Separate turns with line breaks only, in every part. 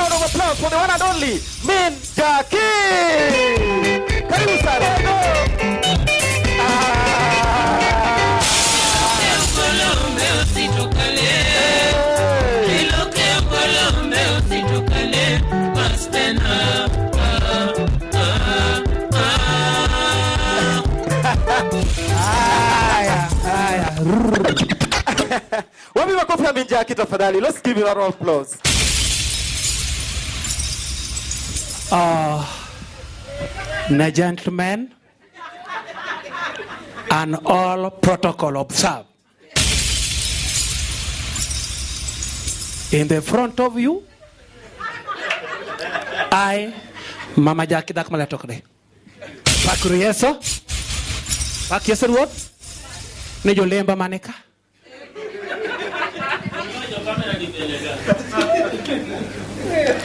round of applause for the one and only Min Jackie. Karibu sana.
Haya, haya.
Wapi makofi ya Min Jackie tafadhali? Let's give him a round of applause.
Na gentlemen and all protocol observed. In the front of you, I, Mama Jackie Dak Maletokde. Pakuru Yeso. Pak Yeso ruoth. Ne jolemba mane ka.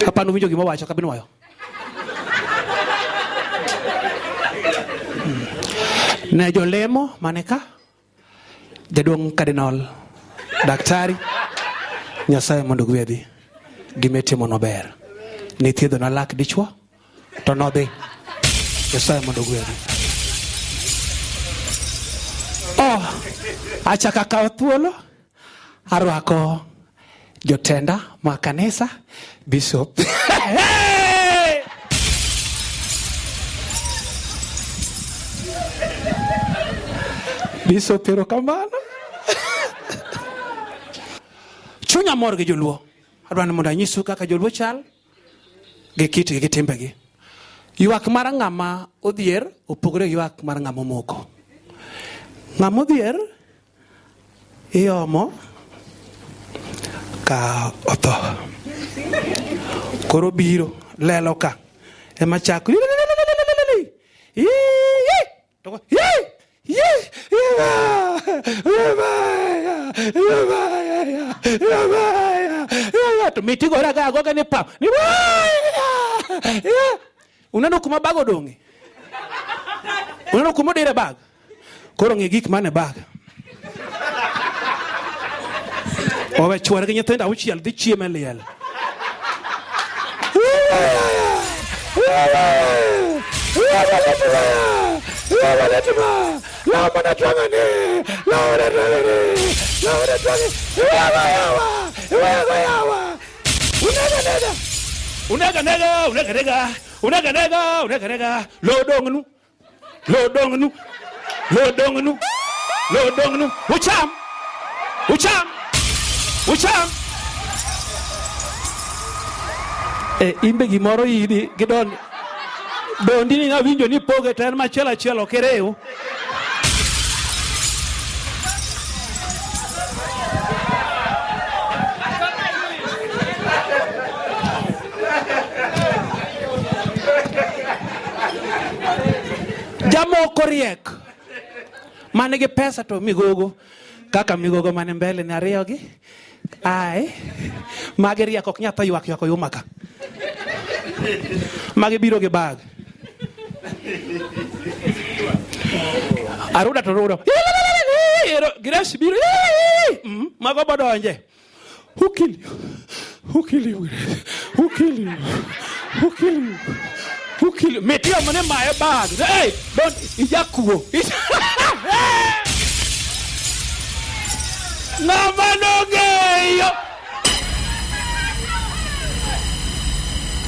Hapana winjo gima owacho kabinwayo. Ne jolemo mane ka. Jaduong' Cardinal Daktari Nyasaye mondo ogwedhi. Gima itimono ber. Nithiedhona lak dichwo to nodhi. Nyasaye mondo ogwedhi. Oh, achako akawo thuolo arwako jotenda ma kanisa bishop. Bishop erokamano. Chunya mor gi joluo. Adwa ni mondo anyisu kaka joluo chal gi kitgi gi timbegi. Ywak mar ng'ama odhier opogore gi ywak mar ng'ama omoko. Ng'ama odhier iomo ka otho. Koro biro lelo ka ema chako to mitigore aga agoga ni pap ni uneno kuma bag odong'e uneno kuma odire bag koro ng'i gik mane bag owe chwore gi nyithindo auchiel dhi chiemo e liel Unega nega, unega nega, unega nega, unega nega, lo dong'nu. Lo dong'nu. Lo dong'nu. Lo dong'nu. Ucham. Ucham. Ucham. E, imbe gimoro idi gi don dondi ni nawinjo ni poge to en machielo achiel ok iriw. Jamoko riek mane gi pesa to migogo kaka migogo mane mbele ni ariyo gi ai magi riek ok nyal tho ywak ywak oyuma ka magi biro gi bag aruda to rudo Grace biro mago bodonje Who kill you? Who kill you? Who kill you? Who kill you? Who kill you? Mitio mane maye bag. Hey, don't ijakuo. Ng'ama nong'eyo.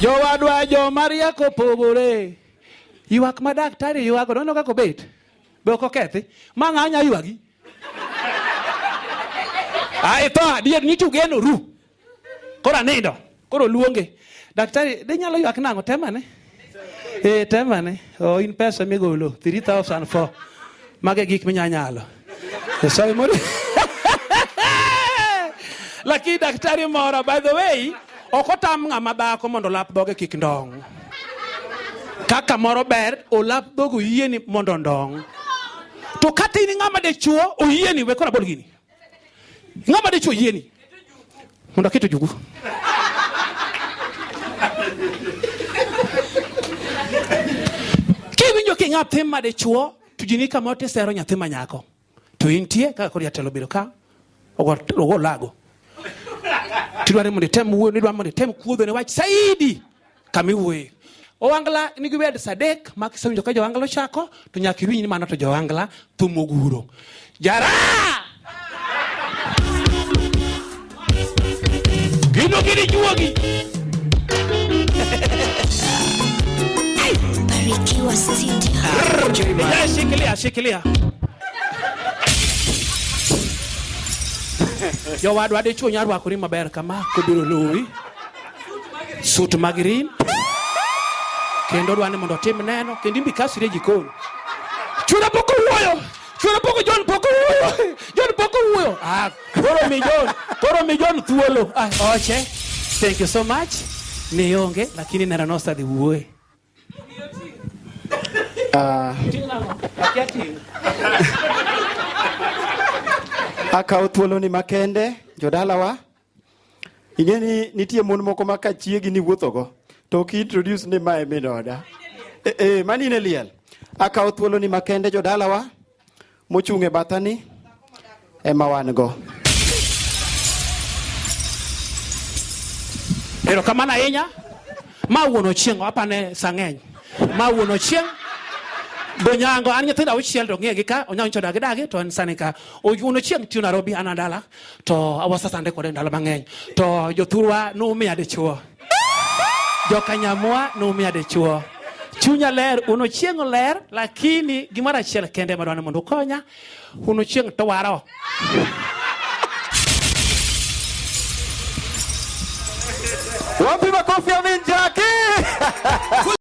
Jowadwa joma riek opogore. Ywak ma daktari ywago, noneno kaka obet. Be ok okethi? Ma ng'a nya ywagi? Ai tho adier nyicha ugeno ru. Koro anindo. Koro luonge. Daktari, de nyalo ywak nang'o? Temane. Eh, temane. Oh, in pesa migolo 3004. Mago e gik minya nyalo. Nyasaye moro. Lakini daktari mora, by the way, ok otam ng'ama dhako mondo olap dhoge kik ndong'. Kaka moro ber, olap dhoge oyieni mondo ondong'. To kata in ng'ama dichuo oyieni, we koro abol gini. Ng'ama dichuo oyieni mondo aket ojugu. Kiwinjo ki nyathi ma dichuo to ji ni kamoro tisero nyathi ma nyako. To intie kaka koro jatelo obedo ka ogo lago. Tidwaro mondo item wuoyo, nidwaro mondo item kuodho ne wach saidi kama iwuoye. Owangla nigi wed sadek ma kisewinjo ka jowangla ochako to nyaka iwinj ni mano to jowangla thum oguro. Jara! Gino gini juogi.
Barikiwa Studio.
Eh, shikilia, shikilia. Jowadwa dichuo nyalo rwakori maber kama kobiro luwi. Suit ma green. Kendo dwa ni mondo otim neno kendo imbi kasri e jikon. Chuora pok owuoyo. Chuora pok John pok owuoyo. John pok owuoyo. Ah, koro mi John, koro mi John thuolo. Ah, oche. Thank you so much. Nionge lakini nera nosadhi wuoye.
Akawo thuoloni makende jodalawa. Ing'e ni nitie mon moko ma ka chiegi ni wuothogo to ok introduce ni mae min oda. E, e, mani in e liel. Akawo thuoloni makende jodalawa mochung' e bathani ema wan go.
Erokamano ahinya. Ma wuon Ochieng' apane sa ng'eny. Ma wuon Ochieng' Bonyango an nyithindo auchiel to ng'e gi ka onyango nyocha dagi dagi to en sani ka. Wuon Ochieng tiyo Nairobi an dala to awasasande kode ndalo mang'eny. To jothurwa numiya dichuo. Jokanyamwa numiya dichuo. Chunya ler, wuon Ochieng' ler, lakini gimoro achiel kende madwa ni mondo ukonya. Wuon Ochieng' to waro.
Wapi makofi ya Minjaki?